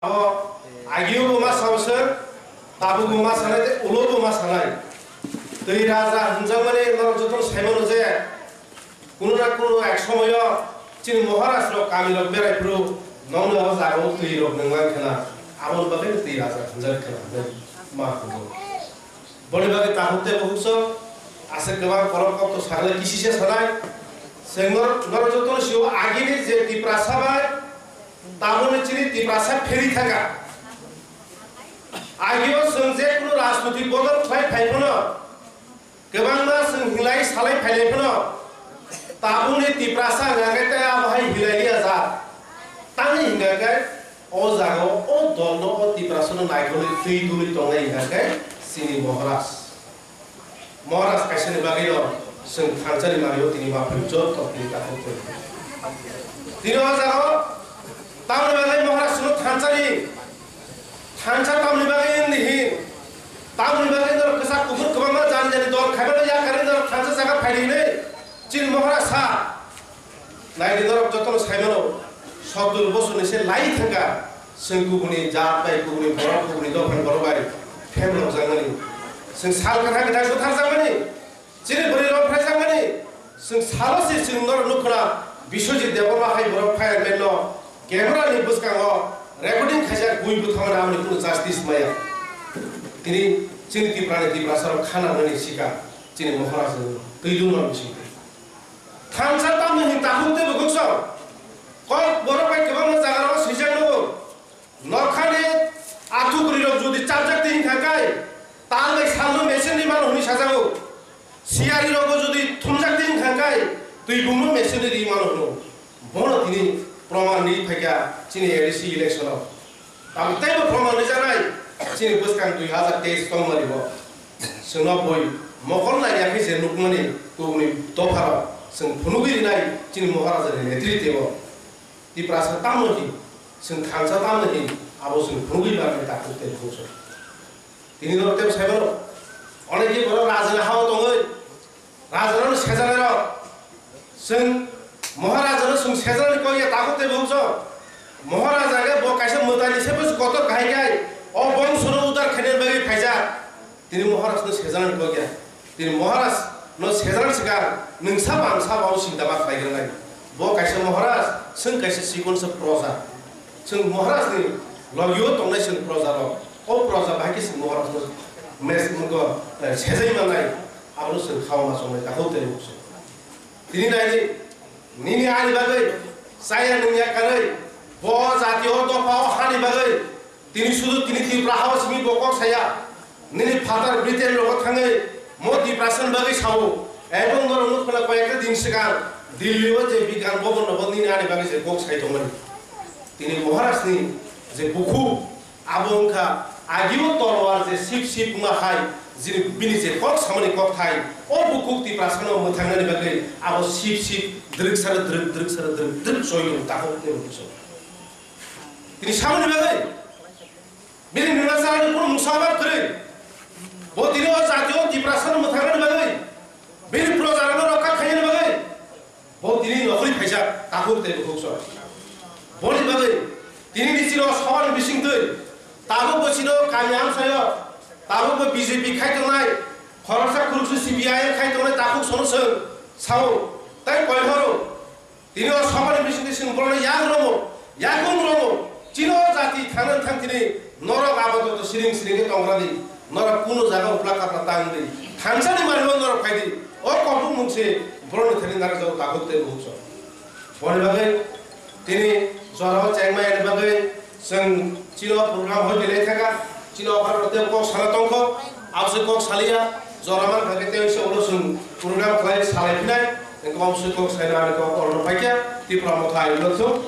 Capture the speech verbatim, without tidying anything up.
Abo agio bo ma sao se, tabuk bo ma sanai, tei ulo bo ma sanai. Twi raja hwnjakmani norok jotono sai mano je, kuno na kuno ek somoyo chini Maharaj rok kami rok berai phuru nokno o jaga o twi rok nwng lang khna, aboni bagwi twi raja hwnjak khna hwnwi ma hwngo. Boni bagwi tabuk tei bukhuk sok aswk kwbang borok kok to sakle kisi se sanai. Chwng nor-, norok jotono sio agini je Tiprasa bai tabukni chini Tiprasa pheri thangkha. Agio chwng je kunu rajnoitik bodol khlai phai phano, kwbangma chwng hinglai salai phailai phano, tabukni Tiprasa hwnka khe tei abo hai hinglai liya jak. Tamni hwnka khe o jaga o, o dolno, o Tiprasano naikolwi twi dului tongnai hwnka khe chini Maharaj. Maharaj kaisani bagwino chwng thansani manwi tini ma phai joto tini takhuk twi. Tini o jaga o tamni bagwi Maharaj chwngno thansani, thansa tamni bagwi wngdi hin, tamni bagwi norok kwchak kuphur kwbangma jani jani dol khaimano yakarwi norok thansa jaga phaidi hinwi chini Maharaj sa. Naidi norok jotono sai mano, sottur bosorni se lai thangkha, chwng kubuni jat bai, kubuni borok, kubuni dophani borok bai phem rokjakmani. Chwng sal kwthang kwthang butharjakmani, chini bwrwi rok phraijakmani. Chwng salo se chwng norok nukha na, Biswajit Debbarma hai borok fireman no camera ni bwskango recording khaijak, bui bwthamani, aboni kunu justice maya. Tini chini Tripura ni Tiprasa rok khana nani sika chini Maharaj ni twi dungma bising. Thansa tamni hin takhuk tei bukhuk song. Kok borok bai kwbangma jaga rok swijak nugo. Nokhani athuk ri rok jodi chapjak twi wngkha kai, tal bai salno machine ri mano hwnwi sajago. Siyari rok jodi thumjak twi wngkha kai, twi bumno machine ri mano hwno. Bono tini proman ri phaikha chini A D C election o. Tamo teibo proman rijaknai chini bwskang dui hazar teis tongmani bo. Chwngno bui mokol naiya khe je nukmani kubuni dopharok chwng phunugwi rinai chini Maharajani netrite o. Tiprasa tamno hin, chwng thansa tamno hin, abo chwng phunugwi barnai takhuk tei bukhuk song. Tini norok tei sai mano, oneki borok rajani ha-o tongwi, rajarokno sejarnairok. Chwng Maharajano chwng sejarnani kok ya takhuk tei bukhuk song. Maharaja khe bo kaisa mwtaini se bwswk kotor kahai khai, o bongsono udar khainani bagwi phaijak. Tini Maharajno sejarnani kok ya. Tini Maharajno sejarna swkang nwng sabo ang sabo abo sinta ma khlai gwnai. Bo kaisa Maharaj, chwng kaisa chikon sa proja. Chwng Maharajni logio tongnai chwng projarok. O proja bai khe chwng Maharajno mes-, eh, sejai mannai. Abono chwng khao ma chongnai takhuk tei bukhuk song. Tini naidi, nini ani bagwi, chaya nungya karwi, bo jati o dopha o hani bagwi, tini sudu tini Tripura ha o simi bo kok saya, nini phatar Britain rogo thangwi, mo Tiprasa ni bagwi sao, ebong norok nukho na koyekta din swkang, Delhi o je Bigyan Bhavan rogo nini ani bagwi je kok sai tongmani. Tini Maharaj ni je bukhuk, abo wngkha agio tolwar je sip sip wngma hai, jini bini je kok samani kokthai, o bukhuk Tiprasano mwthangnani bagwi abo sip sip, drwk sara drwk, drwk sara drwk, drwk choi tongo, takhuk tei bukhuk song. Tini samani bagwi, bini nungna charani kunu mungsa bai kwrwi. Bo tini o jati o Tiprasano mwthangnani bagwi, bini projarokno rokha khainani bagwi, bo tini nokhorwi phaijak, takhuk tei bukhuk song. Boni bagwi tini ni chini o sobani bisingtwi tabuk bo chini o kami amchaio, tabuk bo B J P khai tongnai, khoroksa khuroksa C P I M khai tongnai takhuk sono chwng sao, tei koi horo. Tini o sobani bisingtwi chwng borokno yang romo, yakung romo, chini o jati thangna thang tini norok apatot siring siring khe tongkha di, norok kunu jaga upla kapla tang di, thansani manwi norok phai di, o kok bumung se borokni thani narwkjago takhuk tei bukhuk song. Boni bagwi tini jorao chengmani bagwi chwng chini o program hoi belai thangkha, chini o kok sana tongkho, abose kok saliya, jora man thangkhe tei se ulo chwng program khlai salai phinai, engkhe abose kok saina ani kok orno phaikha, Tipra Motha ayuk lokthung.